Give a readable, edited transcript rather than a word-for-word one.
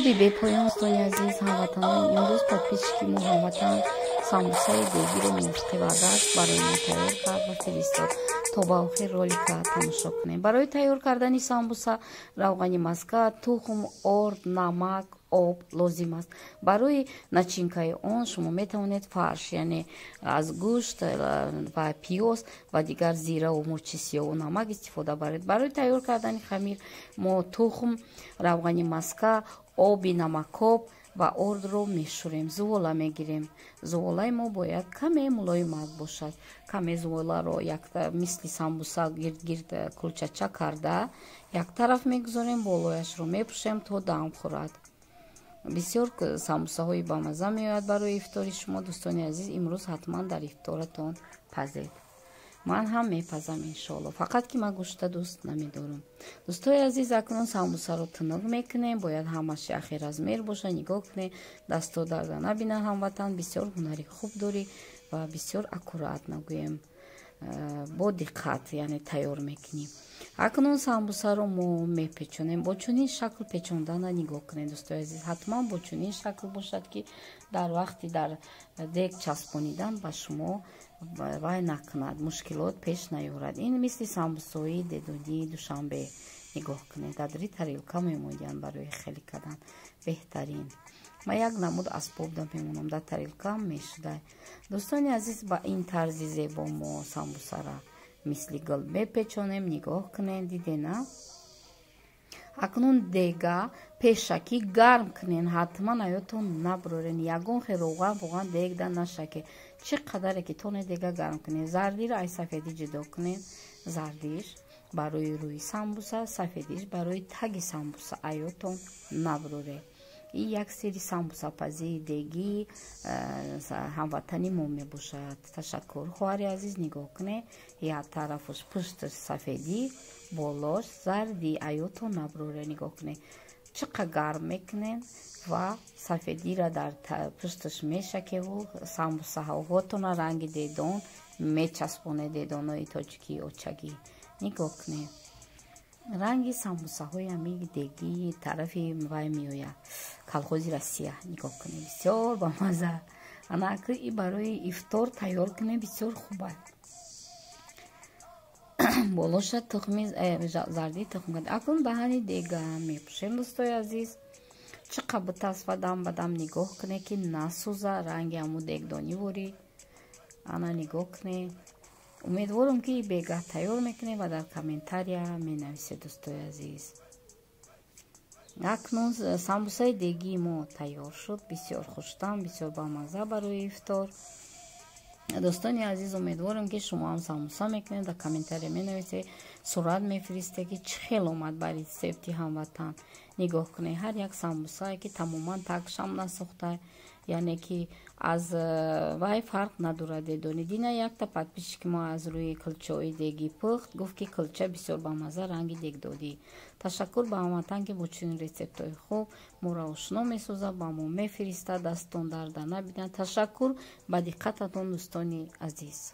Дуруди бепоён, дӯстони азиз, ҳамватанон. Имрӯз подписчики мо, ҳамватан, самбусаи дегиро мувофиқи ваъдааш барои мо тайёр кард ва фиристод. То ба охир ролика тамошо кунем. Барои тайёр кардани самбуса равғани маска, тухм, орд, намак, об лозим аст. Барои начинкаи он шумо метавонед фарш, яъне аз гӯшт ва пиёз ва дигар зираву мурчи сиёҳу намак истифода баред. Барои тайёр кардани хамир мо тухм, равғани маска, оби намакоб ва ордро мешӯрем, зувола мегирем. Зуволаи мо бояд каме мулоимак бошад. Каме зуволаро мисли самбуса гирд-гирд кулчача карда як тараф мегузорем, болояшро мепӯшем, то дам хӯрад. Бисёр самбусаҳои бамазза меояд барои ифтори шумо, дӯстони азиз. Имрӯз ҳатман дар ифторатон пазед. Ман ҳам мепазам, иншоалло, фақат ки ман гӯшта дӯст намедорам. Дӯстои азиз, акнун самбусаро тунук мекунем. Бояд ҳамаш яхе размер боша. Нигоҳ кунем, дасто дарда набинад. Ҳамватан, бисёр ҳунари хуб дорӣ ва бисёр аккуратно, гӯем, бо диққат, яъне тайёр мекунем. Акнун самбусаро мо мепечонем. Бо чунин шакл печондана нигоҳ кунед, дӯстои азиз. Ҳатман бо чунин шакл бошад, ки дар вақти дар дег часпонидан ба шумо вай накунад, мушкилот пеш наёрад. Ин мисли самбусои дедонии Душанбе. Нигоҳ кунед, дар тарелка мемоянд барои хеле кардан беҳтарин. Ма як намуд асбобда мемонам, дар тарелкаам мешуда. Дӯстони азиз, ба ин тарзи зебо мо самбусара мисли гул мепечонем. Нигоҳ кунед, дидена? Акнун дега пешакӣ гарм кунен ҳатман, аётон наброрен. Ягон хел роған воған дегда нашаке. Чӣ қадаре ки тоне, дега гарм кунен. Зардиро ай сафедӣ ҷудо кунен. Зардиш барои рӯи самбуса, сафедиш барои таги самбуса. Аётон наброре. И як сери самбусапазии дегӣ ҳамватани мо мебошад. Ташаккур, хоҳари азиз. Нигоҳ кунед, як тарафаш, пушташ сафедӣ, болош зардӣ. Аётон наброре. Нигоҳ кунед, чӣ қа гарм мекунем ва сафедира дар пушташ мешакеву самбусаҳоотона ранги дедон мечаспонед. Дедонои тоҷикии очагӣ, нигоҳ кунед, ранги самбусаҳои ҳами дегии тарафи вай меояд, колхози Россия. Нигоҳ кунед, бисёр бамаза. Анаки и барои ифтор тайёр кунед, бисёр хуб аст. Болоша тухми зарди тухм. Акнун даҳани дега мепӯшем, дӯстои азиз. Чӣ қа битасва, дам ба дам нигоҳ кунед, ки насӯза. Ранги ҳаму дегдонӣ ворӣ. Ана, нигоҳ кунед. Умедворам, ки бегаҳ тайёр мекунед ва дар комментария менависед, дӯстои азиз. Акнун самбусаи дегии мо тайёр шуд. Бисёр хуштам, бисёр бамазза барои ифтор. Дӯстони азиз, умедворам, ки шумо ҳам самбуса мекунед, дар комментария менависед, сурат мефиристед, ки чӣ хел омад ба рецепти ҳамватан. Нигоҳ кунед, ҳар як самбусае ки тамоман тагшам насохта, яъне ки аз вай фарқ надорад дедони. Дина якта подписчики мо аз рӯи кулчаои дегӣ пухт, гуфт, ки кулча бисёр бамазза, ранги дегдодӣ. Ташаккур ба ҳамватан, ки бо чунин рецептҳои хуб моро ошно месозад, ба мо мефиристад. Дастон дарда набинад. Ташаккур ба диққататон, дӯстони азиз.